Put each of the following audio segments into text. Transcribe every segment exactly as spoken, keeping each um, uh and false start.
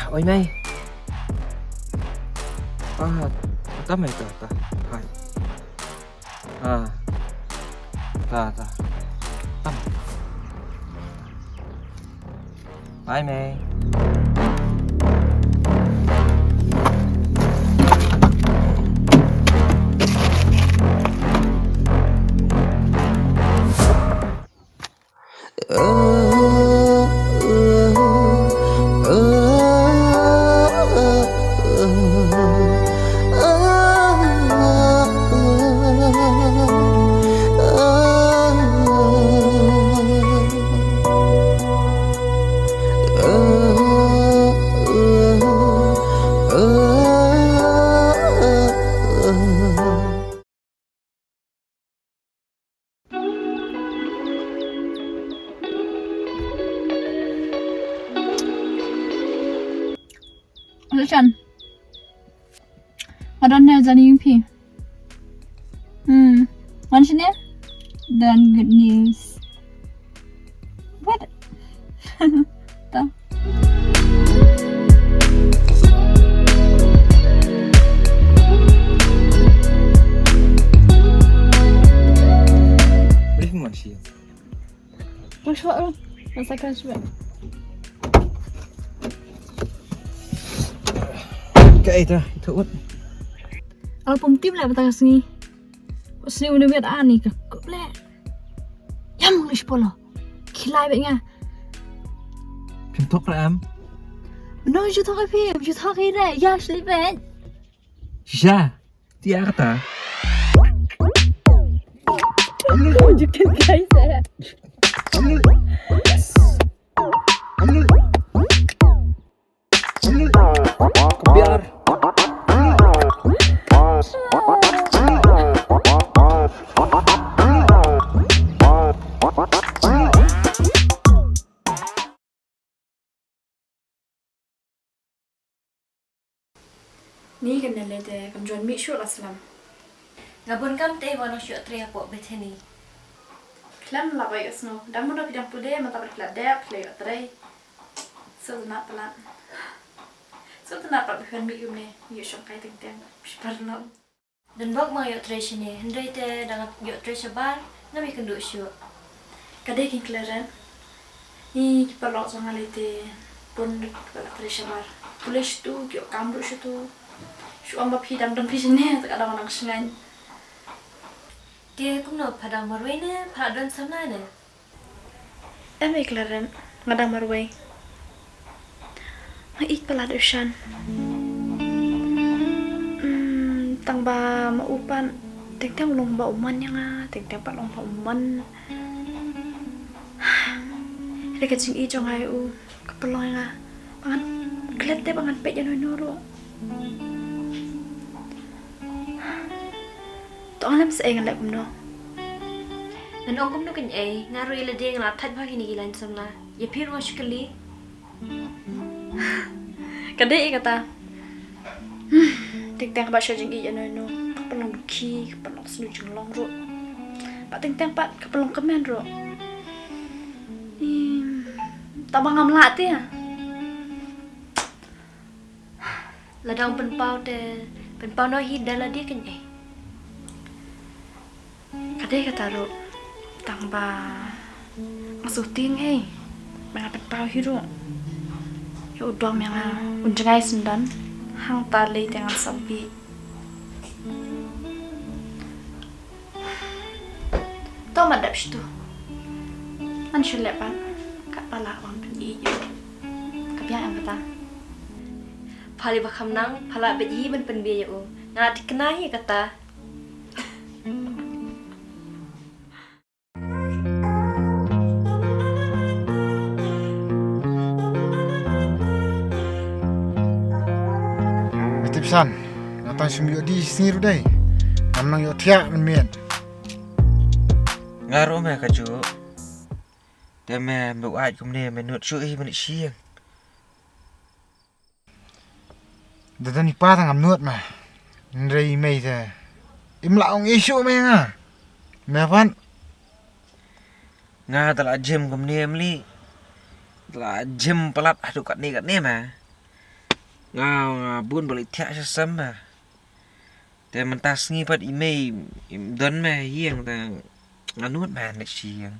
Oi mei. Ah, ta mei ta ta. Hai. Ah. Ta ta. Tam. Bye mei. Luchan. Nga don ne jani yung phi. Hmm. Wan shine. Dan good news. What? Ta. Boleh pun masih. Kau shwa lu. Masa kan shwa. Ka ita, ita ut. Al pum tim le batang sini. Sini udah biar ani ka kup le. Yam ngish polo. Khilai bet nga. Phim thok ra em? No, ju thok phim, ju thok ira. Ya, shli bet. Shisha. Ti a kata. Ju ken kai se. Biar. Ni kan ne lei te kam juan mih shuh la slam. Nga bun kam te wa nong shuh trei hapoh Bethany. Khlem la bai ka snow. Dang mun dang pidang pude mata ber khlem dep khlem bai trei. So tena palat. So tena pat bihan mih kumne. Yu shong kai teng teng. Shipar nom. Don bok ma ïoh trei shane, hynrei te dang ïoh trei shabar, ngam ïakynduh shuh. Ka dei king kleren. Ni ki paralok jong nga lei te bun ki paralok trei shabar. Pule shuh tu, ki ïoh kam ruh shuh tu. Shu ong ba phi dang don phi shane, te ka dang dang shngain. Te kumno pha dang marwei ne, pha don samla ne? Em, i Klaren, nga dang marwei. Nga ïeit palat u Shan. Hmm, tang ba ma u pat teng teng u long ba u mon ïa nga, teng teng pat long ba u mon. Hynrei ka jingïeit jong nga ïa u ka pynlong ïa nga ba ngan klet te ba ngan peit ïano ïano ruh. To ngan lem sa ei ngan leh kumno? Ngan ong kumno kein ei, nga ruh ïa lade nga la thait bha kine ki lain samla. Ïa phi ruh nga shu kylli. Ka dei ei kata. Hmm, teng teng ba sha jingïeit ïano ïano ka pynlong dukhi, ka pynlong sniew jinglong ruh. Ba teng teng pat ka pynlong kmen ruh. Hmm, tang ba ngam lah te. Lada ong pynpaw te pynpaw noh hi da lade kein ei. Ka dei kata ruh tang ba nga sngewthuh ei ba nga pynpaw hi ruh. Ïa u dom ïa nga un jngai syndon hangta lei te ngan sa bih. To ma dep shitu. Ngan shu leh pat kat ba lah ban pyn-i ïa u. Ka biang em kata. Pha lei ba kham nang pha lah beit hi ban pynbiej ïa u. Nga la thikna hi kata. Me tip san, nga tang shim ïoh di sngi ruh dei. Ngam nang ïoh thiah mynmiet. Nga ruh me kajuh. Te me, me wad kumne me nud shuh hi mynmiet shisha. Da don i pa tang ngam nud ma. Hynrei mei te im lah ong ei shuh mei nga. Me pat. Nga da la jem kumne em li. Da la jem palat haduh katne katne ma. Nga, nga bun ba leit thiah sha sem ma. Te mynta sngi pat i mei im don ma ïing te nga nud ma leit sha ïing.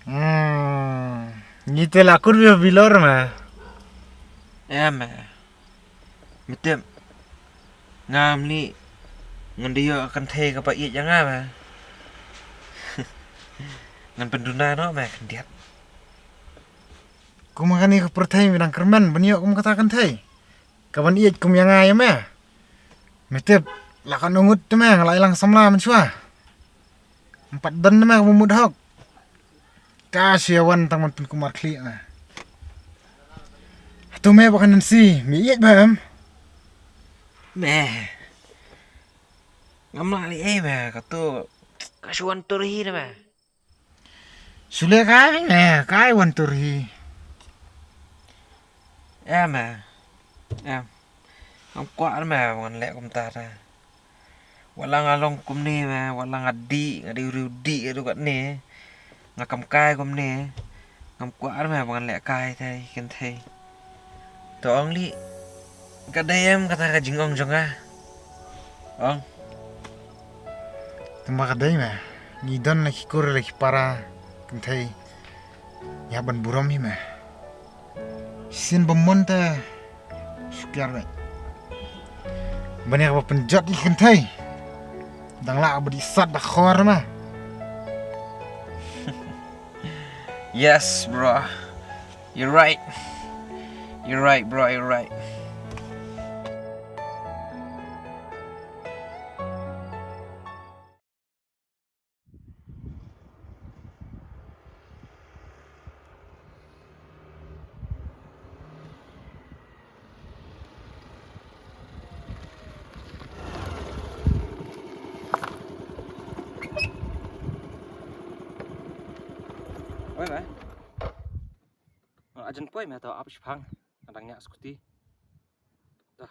Hmm. Ngi te la kur bi bilor ma. Em ma. Mitep. Ngam li ngan da ïoh kynthei kaba ïeit ïa nga ma. Ngan pynduna noh ma khyndiat. Kum kane ka pyrthei mi dang kyrmen ban ïoh kum kata kynthei. Ka ban ïeit kum ïa nga ïa me. Me tip la ka nongut te me nga la ïalang samla mynshuwa. Em pat don te me ka mut hok. Ka shu ïa wan tang ban pynkumar khlieh me. Hato me ba ka Nancy me ïeit ba em? Me. Ngam lah leh ei me, kato ka shu wan tur hi na me. Shu leh kai me, kai wan tur hi. Em me. Em. Ngam kwah me ba ngan leh kumta ta. Wat la nga long kumne me, wat la nga dih, nga dih u riewdih ruh katne. Nga kam kai kumne. Ngam kwah me ba ngan leh kai te kynthei. To ong li. Ka dei em kata ka jingong jong nga. Ong. Tangba ka dei me. Ngi don la ki kur la ki para kynthei. Ïa ban burom hi me. Sien ba mon te shu kiar beit. Ban ïa kaba pynjot ïa ki kynthei. Dang lah ba dih sat da khor ma. Yes, bro. You're right. You're right, bro. You're right. Oi, me. Ajan poi me to ap shipang. Kadang nyak scooty. Dah.